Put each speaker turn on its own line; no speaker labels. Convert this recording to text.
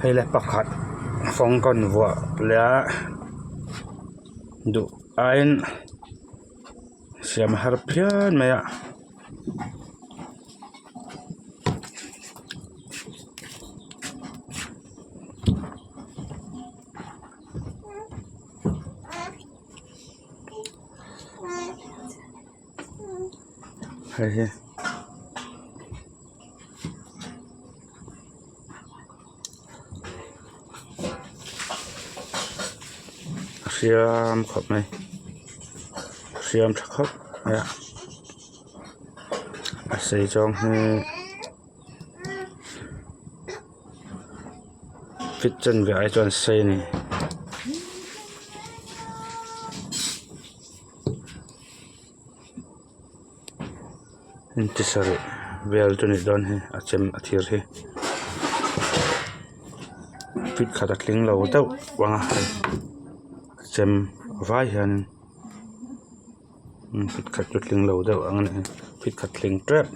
Hei le pakhat fawng kawn vuah leh a duh aiin siam a har phian mai a. Hei hi a hriam khawp mai a hriam tha khawp mai a a sei zawng hi fit chen ve ai chuan sei a ni. Intisarih vel chu nih dawn hi a chem a thir hi fit khat a tling lo deuh vang a hei a chem vai hianin fit khat chu tling lo deuh ang a ni fit khat tling tep.